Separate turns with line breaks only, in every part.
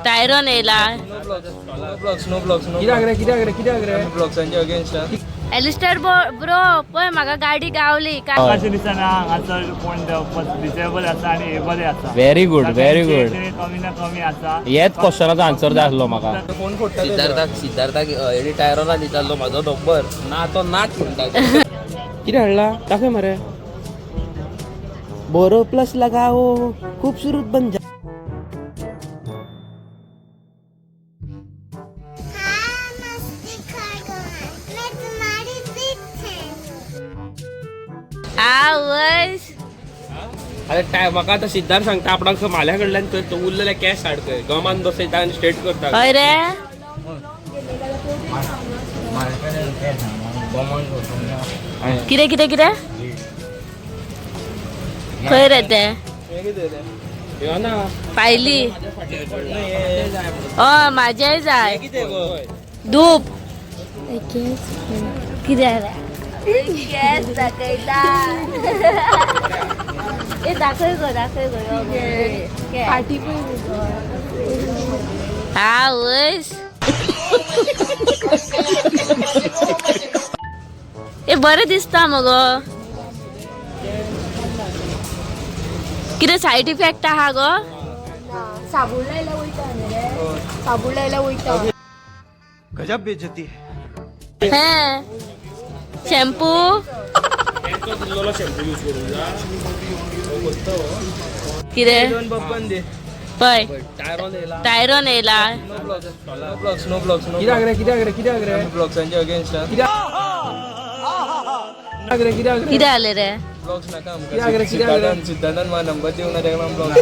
Tyrone येयला.
No blogs, no blogs, no. कित्याक रे, कित्याक रे, कित्याक रे? ब्लॉग्सांचे अगेन्स्ट.
एलिस्टर ब्रो, पळय म्हाका गाडी गावली काय.
अशें दिसना हांगासर कोण डिसेबल आसा आनी एबल आसा.
Very good, very good.
सगळ्यांचे कमी ना कमी आसा.
हेच क्वेश्चनाचो आन्सर जाय आसलो म्हाका.
फोन फोडटा.
सिद्धार्थाक सिद्धार्थाक हेणी टायरोनान विचारलो म्हाजो नंबर ना, तो नाच म्हणटा.
कितें हाडला दाखय मरे.
बोरो प्लस लगाओ, खूबसूरत बन जा.
हाँ, मस्ती कर, मैं तुम्हारी बिग फैन हूँ.
आवयस.
अरे टाय म्हाका आतां सिद्धार्थ सांगता आपणाक म्हाल्या कडल्यान तो उरलेले कॅश हाड खंय गमान बसयता आनी स्ट्रेट करता.
हय रे. कितें कितें कितें, खंय रे ते?
यो ना.
पायली. हय, म्हाजेय जाय.
कितें गो?
धूप कितें रे? केस दाखयता. ए, दाखय गो, दाखय गो, यो गो. आवयस, ए, बरें दिसता मगो. कितें सायड इफेक्ट आहा गो?
साबूण लायल्यार वयता न्ही रे, साबूण लायल्यार वयता.
गजब बेइज्जती है.
हे शॅम्पू.
शॅम्पू यूज करूंक जा.
कितें?
दोन बप्पन दे.
पळय.
टायरोन येयला.
टायरॉन येयला.
No blogs, no blogs, no blogs, no. कित्याक रे, कित्याक रे, कित्याक रे? ब्लॉग्सांचे अगेन्स्ट. कित्याक रे, कित्याक रे?
कितें जालें रे?
ब्लॉग्स नाका आमकां. सिद्धार्थान सिद्धार्थान म्हाका नंबर दिवंक ना, तेका लागून ब्लॉग्स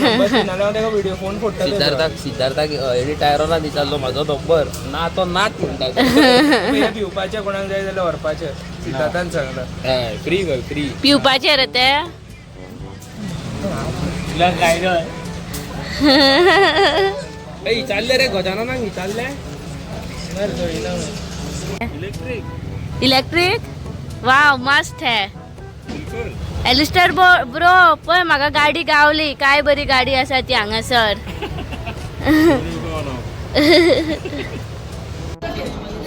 नंबर दिना जाल्यार हांव तेका व्हिडिओ फोन फोडटा.
सिद्धार्थाक सिद्धार्थाक हेणी टायरोनान विचारलो म्हाजो नंबर ना, तो नाच म्हणटा.
हे पिवपाचें कोणाक जाय जाल्यार व्हरपाचें, सिद्धार्थान सांगला.
हय, फ्री गो, फ्री.
पिवपाचें रे ते?
तुला काय?
ए, विचारले रे गजाननाक विचारले.
इलेक्ट्रीक, वाव, मस्त है. एलिस्टर ब्रो, पळय म्हाका गाडी गावली. काय बरी गाडी आसा ती हांगासर.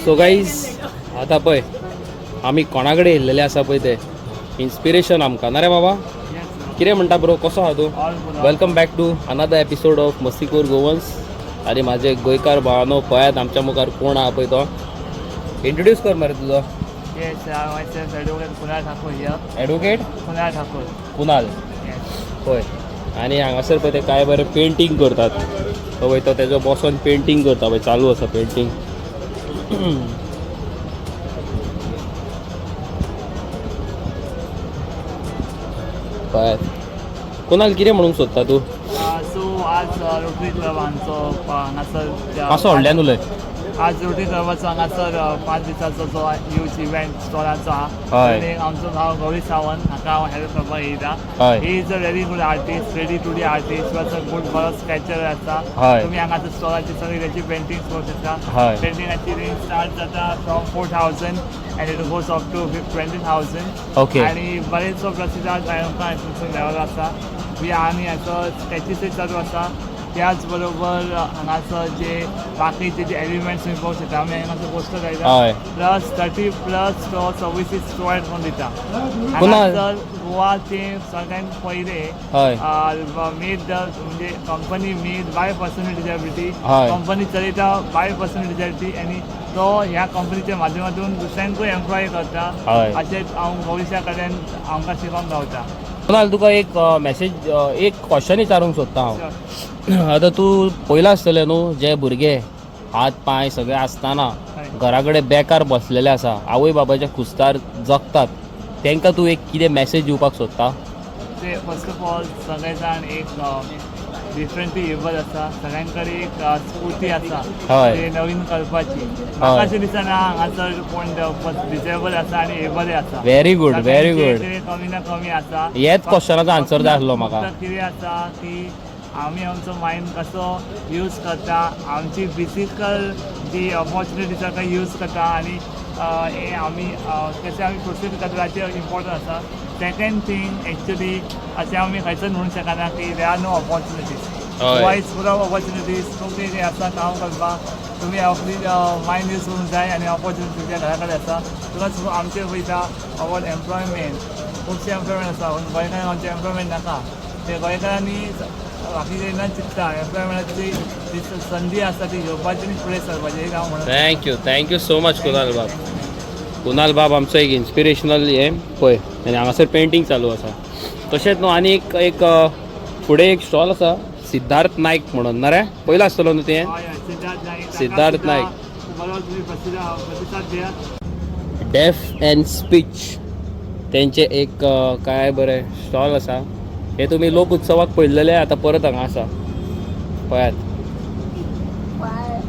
सो गाईज, आतां पळय आमी कोणा कडेन येयल्लेले आसा पळय ते इन्स्पिरेशन आमकां. ना रे बाबा, कितें म्हणटा ब्रो, कसो आहा तूं? Welcome back to another episode of मस्तीखोर गोवन्स. आनी म्हाजे गोंयकार भावानो, पळयात आमच्या मुखार कोण आहा पळय तो. इंट्रोड्यूस कर मरे तुजो.
Yes, myself Advocate Kunal Thakur here.
Advocate
Kunal Thakur.
Kunal.
Yes.
पळय, आनी हांगासर पळय ते काय बरें पेंटींग करतात. तो पळय, तो तेजो बसोन पेंटींग करता पळय, चालू आसा पेंटींग. पळयात. कुणाल, कितें म्हणूंक सोदता तूं?
सो आज रोटरी क्लबांचो हांगासर
मातसो व्हडल्यान उलय.
आज रोटरी क्लबाचो हांगासर 5 दिसाचो जो ह्यूज इव्हेंट स्टॉलाचो आहा. आनी आमचो भाव गौरी सावंत हाका हांव हेल्प करपाक येयला. He is a very good artist, ready to D artist, plus a good बरो स्कॅचर आसा. तुमी हांगासर स्टॉलाची सगळी तेची पेंटिंग्स पळोवंक शकता. पेंटिंगाची रेंज स्टार्ट जाता from 4,000 and it goes up to 20,000. आणि बरेचसो प्रतिसाद आमकां हातूंतसून मेळ्ळो आसा. बी आनी हाचो स्कॅचीसूय चालू आसा. त्याच बरोबर हांगासर जे बाकीचे जे एलिमेंट्स तुमी पळोवंक शकता, आमी हांगासर पोस्टर लायला. प्लस 30 प्लस तो सर्विसीस प्रोवायड करून दिता.
कुणाल.
हांगासर गोवाचे सगळ्यात पयले मेड the म्हणजे company made by person with disability. Company चलयता बाय पर्सन विथ डिसेबिलिटी आनी तो ह्या कंपनीच्या माध्यमातून दुसऱ्यांकूय एम्प्लॉय करता. अशें हांव भविश्या कडेन आमकां शिकोवंक गावता.
कुणाल, तुका एक मॅसेज, एक क्वेश्चन विचारूंक सोदता हांव. आतां तूं पळयलां आसतलें न्हू, जे भुरगे हात पांय सगळे आसतना घरा कडेन बेकार बसलेले आसा, आवय बापायच्या खुस्तार जगतात, तांकां तूं एक कितें मॅसेज दिवपाक सोदता?
ते फर्स्ट ऑफ ऑल सगळे जाण एक डिफरंटली एबल आसा, सगळ्यां कडेन एक स्फूर्ती आसा ते नवीन करपाची. म्हाका अशें दिसना हांगासर कोण डिसेबल आसा आनी एबल आसा.
Very good, very good.
सगळ्यांचे कमी ना कमी आसा.
हेच क्वेश्चनाचो आन्सर जाय आसलो म्हाका.
फक्त कितें आसा की आमी आमचो मायंड कसो यूज करता, आमची फिजिकल जी ऑपॉर्च्युनिटी आसा ती यूज करता आनी हे आमी कशें आमी प्रोसीड करता हाचेर इम्पॉर्टंट आसा. सेकंड थींग, एक्चुली अशें आमी खंयच म्हणूंक शकना की there are no opportunities. Goa is full of opportunities. तुमची जें आसा काम करपाक तुमी आपली मायंड यूज करूंक जाय आनी ऑपॉर्च्युनिटी तुमच्या घरा कडेन आसा. तुका आमचे वयता अबावट एम्प्लॉयमेंट, खुबशे एम्प्लॉयमेंट आसा पूण गोंयकारांक आमचें एम्प्लॉयमेंट नाका. ते गोंयकारांनी बाकीचे ना चिंत्ता एम्प्लॉयमेंटाची जी संदी आसा ती घेवपाची आनी फुडें सरपाची एक हांव म्हणून.
Thank you, thank you so much Kunal बाब. कुणाल बाब आमचो एक इन्स्पिरेशनल हें पळय आनी हांगासर पेंटींग चालू आसा. तशेंच न्हू आनी एक एक फुडें एक स्टॉल आसा सिद्धार्थ नायक म्हणून ना रे, पयलो आसतलो न्हू तुवें?
हय हय, सिद्धार्थ नायक.
सिद्धार्थ नायक.
बरो तुमी प्रतिसाद दियात.
डेफ अँड स्पीच तेंचे एक काय बरें स्टॉल आसा. हे तुमी लोक उत्सवाक पळयल्लेले, आतां परत हांगा आसा पळयात.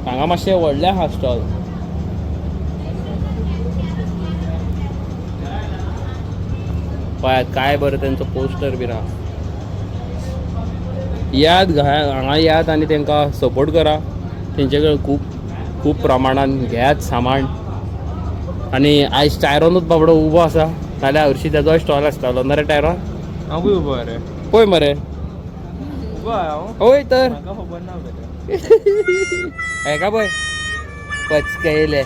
हांगा मातशें व्हडलें आहा स्टॉल. पळयात काय बरें तेंचो पोस्टर बीन आहा. यात हांगा यात आनी तेंकां सपोर्ट करा. तेंचे कडेन खूब खूब प्रमाणान घेयात सामान. आनी आयज टायरोनूच बाबडो उबो आसा, नाल्यार हरशीं तेजोय स्टॉल आसतालो ना रे टायरोन?
हांवूय उबो रे.
पळय मरे.
उबो हांव.
हय तर.
म्हाका खबर ना बरें.
हेका पळय पचकयले,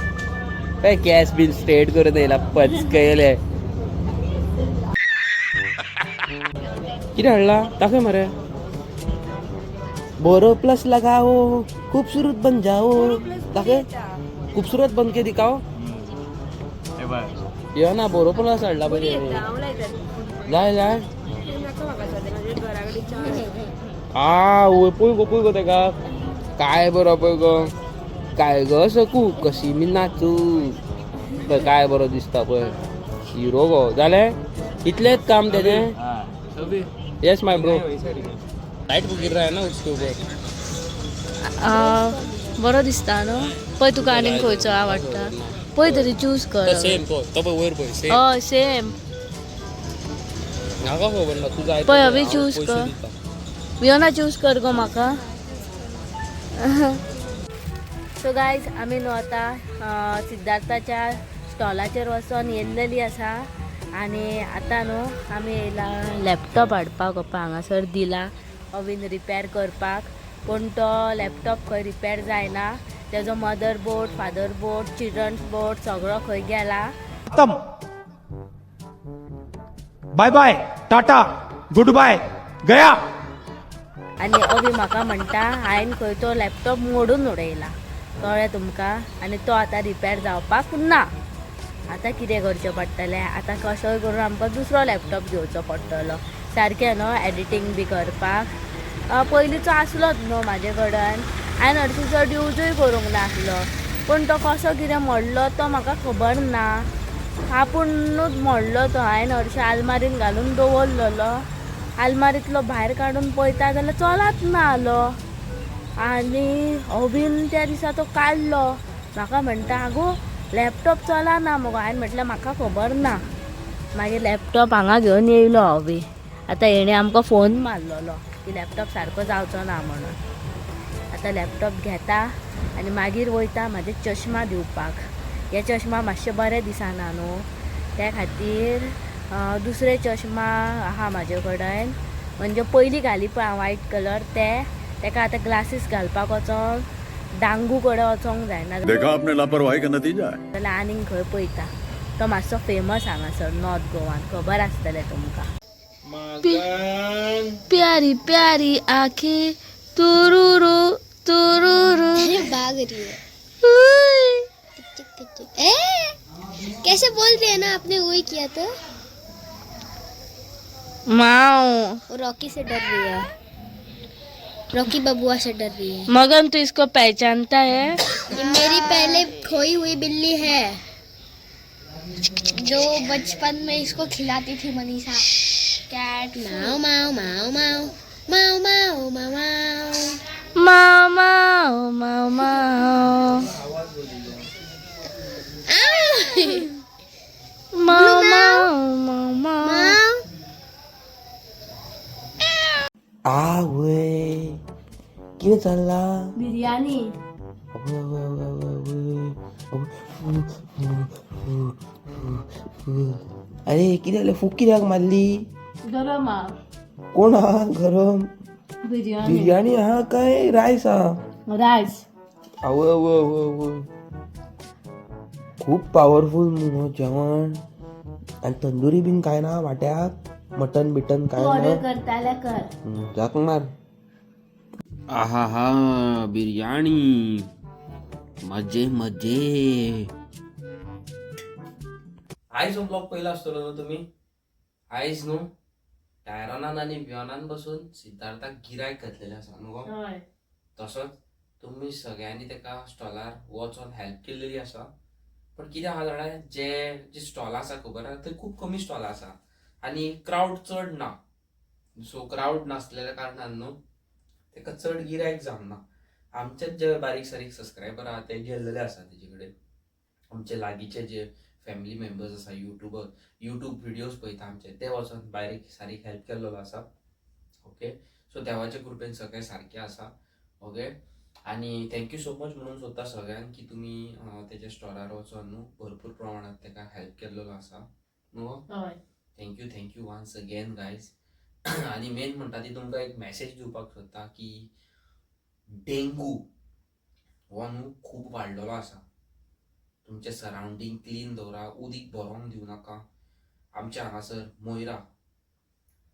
पळय केस बीन स्ट्रेट करून येयला पचकयले. कितें हाडला दाखय मरे. बोरो प्लस लगाओ खूबसूरत बन जाओ. दाखय खूबसूरत बन के दिखाओ.
हे पळय.
यो ना बोरो प्लस हाडला पळय.
हांव लायता.
लाय लाय.
नाका म्हाका सद्या म्हाज्या घरा कडेन च्या.
आ वय पळय गो, पळय गो तेका काय बरो पळय गो, काय गो सकू कशी मी नाचू. पळय काय बरो दिसता पळय हिरो गो. जालें इतलेंच काम तेजें. Yes my bro. Light गिर रहा है ना उसके ऊपर.
बरो दिसता न्हू. पळय तुका आनीक खंयचो आवडटा पळय तरी चूज कर.
सेम पळय तो पळय वयर पळय सेम.
हय सेम.
म्हाका खबर ना, तूं जाय
पळय, अभी choose कर. वियोना चूज कर गो म्हाका. सो गायज आमी न्हू आतां सिद्धार्थाच्या स्टॉलाचेर वचोन येयल्लेली आसा आनी आतां न्हू आमी येयला लॅपटॉप हाडपाक. पप्पा हांगासर दिला अवीन रिपेर करपाक, पूण तो लॅपटॉप खंय रिपेर जायना. तेजो mother board, father board, children's board सगळो खंय गेला.
खत्म, bye bye, tata, good bye, Gaya.
आनी अवी म्हाका म्हणटा हांवें खंय तो लॅपटॉप मोडून उडयला, कळ्ळें तुमकां? आनी तो आतां रिपेर जावपाक ना. आतां कितें करचें पडटलें? आतां कसोय करून आमकां दुसरो लॅपटॉप घेवचो पडटलो. सारकें न्हू एडिटींग बी करपाक. पयलींचो आसलोच न्हू म्हाजे कडेन, हांवें हरशीं चड युजूय करूंक नासलो, पूण तो कसो कितें मोडलो तो म्हाका खबर ना. आपुणूच मोडलो तो. हांवें हरशीं आलमारीन घालून दवरलेलो, आलमारींतलो भायर काडून पळयता जाल्यार चलात ना आलो. आनी अभिन त्या दिसा तो काडलो, म्हाका म्हणटा आगो लॅपटॉप चलना मगो. हांवें म्हटलें म्हाका खबर ना. मागीर लॅपटॉप हांगा घेवन येयलो अभी. आतां हेणें आमकां फोन मारलेलो की लॅपटॉप सारको जावचो ना म्हणून. आतां लॅपटॉप घेता आनी मागीर वयता म्हाजे चश्मा दिवपाक. हे चश्मा मातशे बरे दिसना न्हू, त्या खातीर दुसरे चश्मा आहा म्हाजे कडेन. म्हणजे पयलीं घाली पळय हांव वायट कलर ते, तेका आतां ग्लासीस घालपाक वचोंक डांगू कडेन वचोंक जायना.
देखा आपने लापरवाही का नतीजा है.
जाल्यार आनीक खंय पळयता. तो मातसो फेमस हांगासर नॉर्थ गोवान, खबर आसतलें तुमकां. प्यारी प्यारी आंखें तुरुरु तुरुरु.
भाग रही है. टिक टिक ए कैसे बोल रही है ना, आपने वही किया तो.
माओ.
वो रॉकी से डर रही है, रॉकी बबुआ से डर रही है.
मगन तू इसको पहचानता है?
ये मेरी पहले खोई हुई बिल्ली है, जो बचपन में इसको खिलाती थी मनीषा. कैट माओ माओ माओ माओ माओ माओ माओ
माओ माओ माओ माओ माओ माओ माओ माओ.
माओ.
आवय, कितें चल्लां?
बिर्याणी.
आवय आवय आवय आवय आवय. अरे कितें जालें? फूक कित्याक मारली?
गरम आ.
कोण आहा गरम?
बिर्याणी.
बिर्याणी आहा काय रायस आहा?
रायस.
आवय आवय आवय आवय, खूब पावरफूल न्हू जेवण. आनी तंदुरी बीन काय ना वाट्याक? मटन बिटन काय
ऑर्डर
ना?
करताल्या कर.
जाक मार.
आहा हा, बिर्याणी, मजे मजे. आयज हो ब्लॉग पयला आसतलो न्हू तुमी. आयज न्हू टायरॉनान आनी वियॉनान बसून सिद्धार्थाक गिरायक घातलेलें आसा न्हू गो?
हय.
तसोच तुमी सगळ्यांनी तेका स्टॉलार वचोन हेल्प केल्लेली आसा. पण कितें आहा जाणा, जे जे स्टॉलां आसा खबर आहा, थंय खूब कमी स्टॉलां आसा आनी क्रावड चड ना. सो क्रावड नासलेल्या कारणान न्हू तेका चड गिरायक जावना. आमचेच जे बारीक सारीक सबस्क्रायबर आहा ते गेल्लेले आसा तेजे कडेन. आमचे लागींचे जे फॅमिली मेंबर्स आसा, युट्यूबर, युट्यूब व्हिडियोज पळयता आमचे, ते वचोन बारीक सारीक हेल्प केल्लो आसा. ओके, सो देवाच्या कृपेन सगळें सारकें आसा. ओके, आनी thank you so much म्हणून सोदता सगळ्यांक की तुमी तेच्या स्टॉलार वचोन न्हू भरपूर प्रमाणात तेका हेल्प केल्लो आसा न्हू.
हय.
Thank you, thank you once again guys. आनी मेन म्हणटा ती तुमकां एक मॅसेज दिवपाक सोदता की डेंगू हो न्हू खूब वाडलेलो आसा. तुमचें सरावंडींग क्लीन दवरा, उदीक भरोंक दिवं नाका. आमच्या हांगासर मोयरा,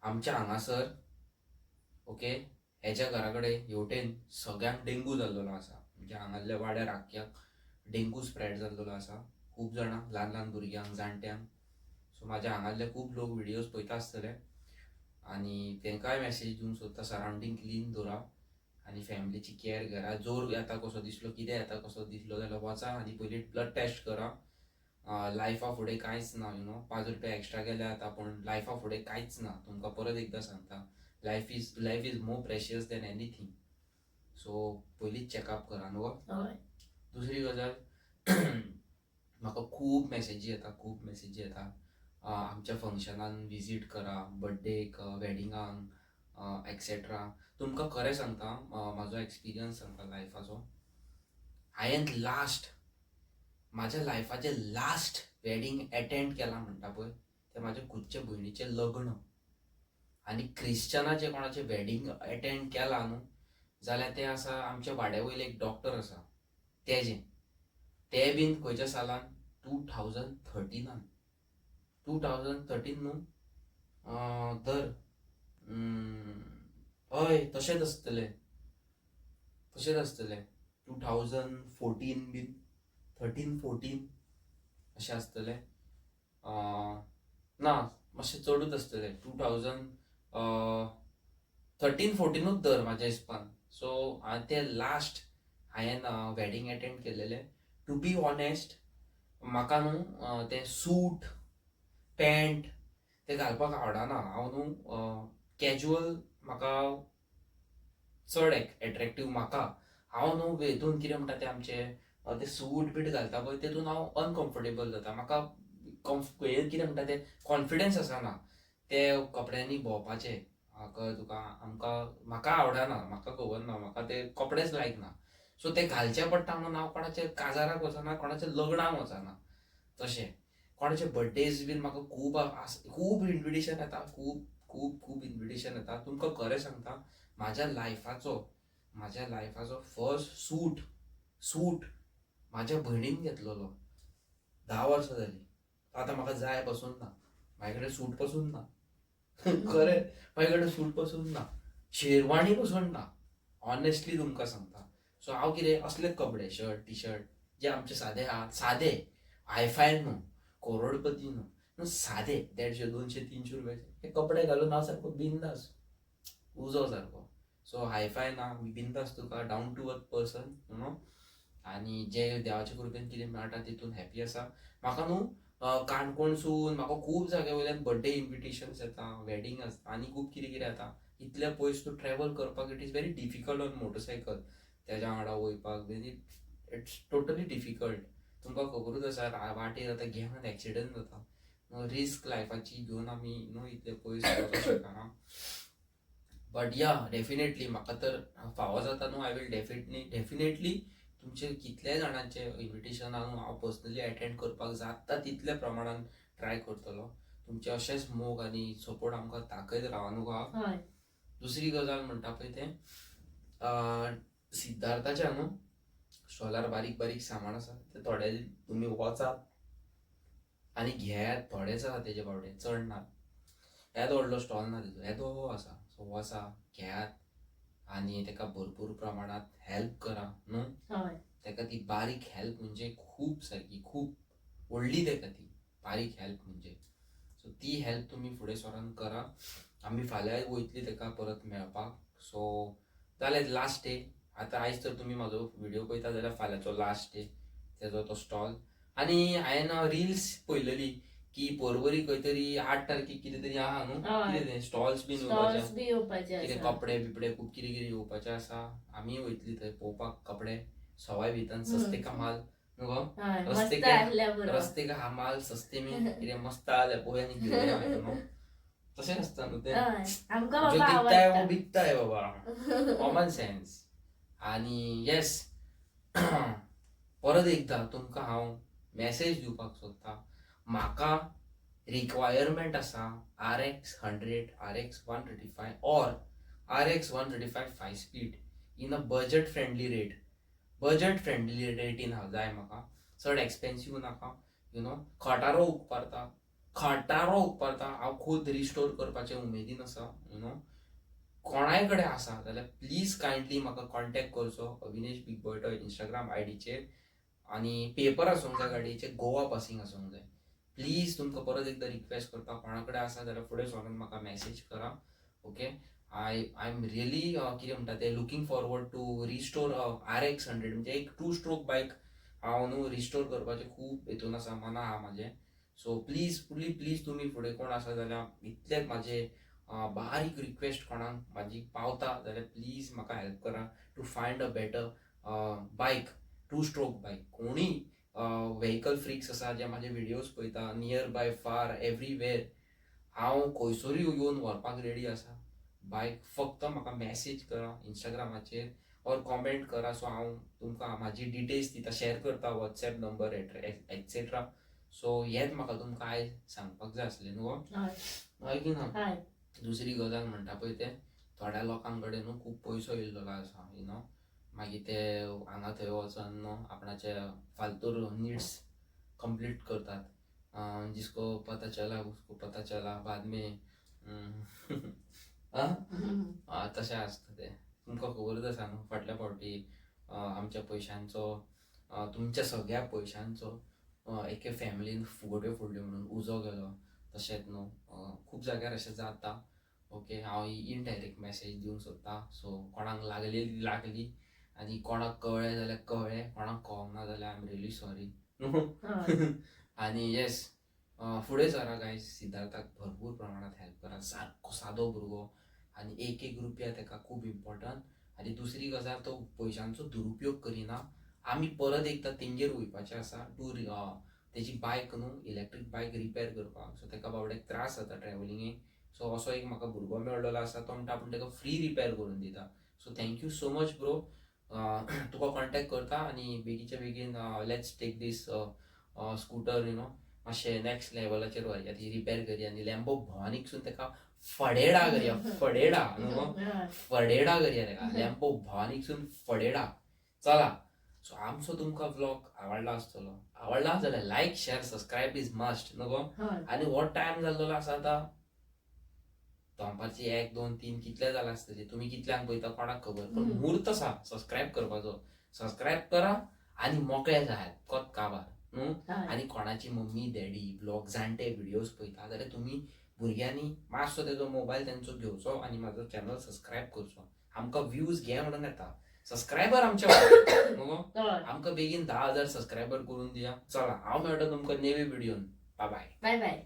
आमच्या हांगासर ओके, हेच्या घरा कडेन हेवटेन सगळ्यांक डेंगू जाल्लेलो आसा. म्हणजे हांगासरल्या वाड्यार आख्ख्याक डेंगू स्प्रेड जाल्लेलो आसा, खूब जाणांक, ल्हान ल्हान भुरग्यांक, जाणट्यांक. सो म्हाज्या हांगासरले खूब लोक व्हिडियोज पळयता आसतले आनी तांकांय मॅसेज दिवंक सोदता, सरावंडींग क्लीन दवरा आनी फॅमिलीची केअर घेरा. जोर येता कसो दिसलो, कितें येता कसो दिसलो जाल्यार वचा आनी पयलीं ब्लड टेस्ट करा. लायफा फुडें कांयच ना, you know. 5 रुपया एक्स्ट्रा गेले जाता, पूण लायफा फुडें कांयच ना. तुमकां परत एकदां सांगता, life is more precious than anything. So पयलींच चॅकअप करा न्हू गो.
हय.
दुसरी गजाल, म्हाका खूब मॅसेजी येता, खूब मॅसेजी येता, आमच्या फंक्शनान विजीट करा, बड्डेक, वेडिंगांक, एक्सेट्रा. तुमकां खरें सांगता, म्हाजो एक्सपिरियन्स सांगता लायफाचो. हांवें लास्ट म्हाज्या लायफाचें लास्ट वेडींग एटेंड केलां म्हणटा पळय, तें म्हाज्या खुदच्या भयणीचें लग्न. आनी क्रिश्चनाचें कोणाचें वेडींग एटेंड केलां न्हू जाल्यार तें आसा आमच्या वाड्या वयलें एक डॉक्टर आसा तेजें. तें बीन खंयच्या सालान? 2013नान. 2013 न्हू धर, हय, तशेंच आसतलें, तशेंच आसतलें. 2014 बीन, 13 14 अशें आसतलें. ना, मातशें चडूच आसतलें. 2013 14नूच धर म्हाज्या हिसपान. सो हांवें तें लास्ट हांवें वेडींग एटेंड केलेलें. टू बी ऑनेस्ट, म्हाका न्हू तें सूट पॅन्ट ते घालपाक आवडना. हांव न्हू कॅज्युअल म्हाका चड एट्रेक्टीव. म्हाका हांव न्हू हेतून कितें म्हणटा ते आमचे ते सूट बीट घालता पळय, तेतून हांव अनकम्फर्टेबल जाता. म्हाका कम्फ हें कितें म्हणटा ते कॉन्फिडन्स आसना ते कपड्यांनी भोंवपाचें. कळ्ळें तुका? आमकां म्हाका आवडना, म्हाका खबर ना, म्हाका ते कपडेच लायक ना. सो ते घालचे पडटा म्हणून हांव कोणाच्या काजाराक वचना, कोणाच्या लग्नाक वचना, तशें कोणाचे बड्डेज बीन म्हाका खूब खूब इन्विटेशन येता, खूब खूब खूब इन्विटेशन येता. तुमकां खरें सांगता, म्हाज्या लायफाचो फर्स्ट सूट सूट म्हाज्या भयणीन घेतलेलो. 10 वर्सां जालीं. आतां म्हाका जाय पसून ना. म्हाजे कडेन सूट पसून ना. खरें, म्हाजे कडेन सूट पसून ना, शेरवाणी पसून ना, ऑनेस्टली तुमकां सांगता. सो हांव कितें असले कपडे, शर्ट टी शर्ट जे आमचे सादे आहा, सादे, हायफाय न्हू, करोडपती न्हू, न्हू, सादे 150 200 300 रुपयाचे हे कपडे घालून हांव सारको बिंदास, उजो सारको. सो हायफाय ना, बिंदास तुका, down to earth person, you know. आनी जे देवाच्या कृपेन कितें मेळटा तितून हॅपी आसा. म्हाका न्हू काणकोणसून म्हाका खूब जाग्या वयल्यान बड्डे इन्विटेशन्स येता, वेडींग आसता आनी खूब कितें कितें येता. इतले पयस तूं ट्रॅवल करपाक it is very difficult on motorcycle. तेज्या वांगडा वयपाक बीन it's totally difficult. तुमकां खबरूच आसा, वाटेर आतां घेवन एक्सिडंट जाता. रिस्क लायफाची घेवन आमी न्हू इतले पयस वचूंक शकना. बट या, डेफिनेटली म्हाका तर फावो जाता न्हू, I will definitely definitely तुमचे कितल्याय जाणांचे इन्विटेशनां न्हू हांव पर्सनली एटेंड करपाक जाता तितल्या प्रमाणान ट्राय करतलो. तुमचे अशेंच मोग आनी सपोर्ट आमकां दाखयत रावा न्हू गो.
हय.
दुसरी गजाल म्हणटा पळय तें सिद्धार्थाच्या न्हू स्टॉलार बारीक बारीक सामान आसा ते थोडे तुमी वचात आनी घेयात. थोडेच आसा तेजे बावडे, चड ना, येदो व्हडलो स्टॉल ना तेजो, येदो आसा. सो वचा, घेयात आनी तेका भरपूर प्रमाणांत हेल्प करा न्हू. तेका ती बारीक हेल्प म्हणजे खूब सारकी खूब व्हडली तेका ती बारीक हेल्प म्हणजे. सो ती हेल्प तुमी फुडें सरोन करा. आमी फाल्यां वयतली तेका परत मेळपाक. सो जालें, लास्ट डे आतां. आयज तर तुमी म्हाजो व्हिडिओ पळयता जाल्यार फाल्यांचो लास्ट डे तेजो तो स्टॉल. आनी हांवें रिल्स पळयलेली की परवरी खंय तरी 8 तारखेक कितें तरी आहा न्हू, कितें तें स्टॉल्स बीन
येवपाचे,
कितें कपडे बिपडे खूब कितें कितें येवपाचें आसा. आमी वयतली थंय पळोवपाक कपडे. सवाय भितर सस्ते का माल न्हू गो, रस्ते का हा माल सस्ते में कितें मस्त आसलें पळय आनी घेवया न्हू. तशें आसता न्हू तें, जो दिखता है वो बिकता है बाबा, कॉमन सेन्स. आनी येस, परत एकदां तुमकां हांव मॅसेज दिवपाक सोदता. म्हाका रिक्वायरमेंट आसा RX 100, RX 135 or RX 135 5 speed in a budget friendly rate. Budget friendly रेटीन हांव जाय म्हाका, चड एक्सपेन्सीव नाका. You know, खटारो उपकारता, खटारो उपकारता. हांव खूद रिस्टोर करपाचे उमेदीन आसा. You know, कोणाय कडेन आसा जाल्यार प्लीज कायंडली म्हाका कॉन्टेक्ट करचो Avinesh big boy toy Instagram आयडीचेर. आनी पेपर आसूंक जाय गाडयेचे, गोवा पासींग आसूंक जाय. प्लीज तुमकां परत एकदां रिक्वेस्ट करता, कोणा कडेन आसा जाल्यार फुडें सरून म्हाका मॅसेज करा. ओके, I am really कितें म्हणटा तें looking forward to restore RX 100. म्हणजे एक 2 स्ट्रोक बायक हांव न्हू रिस्टोर करपाचें खूब हेतून आसा, मना आहा म्हाजें. सो प्लीज प्लीज प्लीज तुमी फुडें कोण आसा जाल्यार इतलेंच म्हाजें बारीक रिक्वेस्ट, कोणाक म्हाजी पावता जाल्यार प्लीज म्हाका हेल्प करा to find a better bike, 2 stroke bike. कोणूय व्हेकल फ्रिक्स आसा जे म्हाजे व्हिडियोज पळयता नियर बाय फार एवरीवेर, हांव खंयसरूय येवन व्हरपाक रेडी आसा बायक. फक्त म्हाका मॅसेज करा इंस्टाग्रामाचेर ऑर कॉमेंट करा. सो हांव तुमकां म्हाजी डिटेल्स दिता, शेअर करता, वॉट्सएप नंबर एटसेट्रा. सो हेंच म्हाका तुमकां आयज सांगपाक जाय आसलें न्हू गो, हय की ना? दुसरी गजाल म्हणटा पळय तें, थोड्या लोकां कडेन न्हू खूब पयसो येयल्लो आसा, you know, मागीर ते हांगा थंय वचोन न्हू आपणाचे फालतू निड्स कंप्लीट करतात. जिसको पता चला उसको पता चला बाद में. तशें आसता तें, तुमकां खबरच आसा न्हू. फाटल्या फावटी आमच्या पयशांचो, तुमच्या सगळ्या पयशांचो एके फॅमिलीन फुगड्यो फोडल्यो म्हणून उजो गेलो. तशेंच न्हू खूब जाग्यार अशें जाता. ओके, हांव ही इनडायरेक्ट मॅसेज दिवंक सोदता. सो कोणाक लागली लागली आनी कोणाक कळ्ळें जाल्यार कळ्ळें, कोणाक कळोंक ना जाल्यार I am really sorry न्हू. आनी येस, फुडें सरा गायज, सिद्धार्थाक भरपूर प्रमाणांत हेल्प करा. सारको सादो भुरगो आनी एक एक रुपया तेका खूब इम्पॉर्टंट. आनी दुसरी गजाल, तो पयशांचो दुरुपयोग करिना. आमी परत एकदां तेंगेर वयपाचें आसा टू तेजी बायक न्हू, इलेक्ट्रीक बायक रिपेर करपाक. सो तेका बाबड्याक त्रास जाता ट्रॅवलिंगेक. सो असो एक म्हाका भुरगो मेळ्ळो आसा, तो म्हणटा आपूण तेका फ्री रिपेर करून दिता. So thank you so much bro, तुका कॉन्टेक्ट करता आनी बेगीच्या बेगीन let's take this scooter, you know, मातशें नॅक्स्ट लेवलाचेर व्हरया, ती रिपेर करया आनी लॅम्बो भवानीकसून तेका फडेडा करया, फडेडा न्हू, फडेडा करया तेका, लॅम्बो भवानीकसून फडेडा. चला, सो आमचो तुमकां व्लॉग आवडला आसतलो, आवडला जाल्यार like share subscribe is must न्हू गो. आनी हो टायम जाल्लो आसा आतां दनपारची 1 2 3 कितले जाला आसतली, तुमी कितल्यांक पळयता कोणाक खबर, पण म्हूर्त आसा सबस्क्रायब करपाचो. सबस्क्रायब करा आनी मोकळे जायात कोत काबार न्हू. आनी कोणाची मम्मी डॅडी ब्लॉग जाणटे व्हिडियोज पळयता जाल्यार तुमी भुरग्यांनी मातसो तेजो मोबायल तेंचो घेवचो आनी म्हाजो चॅनल सबस्क्रायब करचो. आमकां व्यूज घे म्हणून येता, सबस्क्रायबर आमचे न्हू, आमकां बेगीन 10,000 सबस्क्रायबर करून दिया. चला, हांव मेळटा तुमकां नेवी व्हिडियोन. बाय
बाय बाय.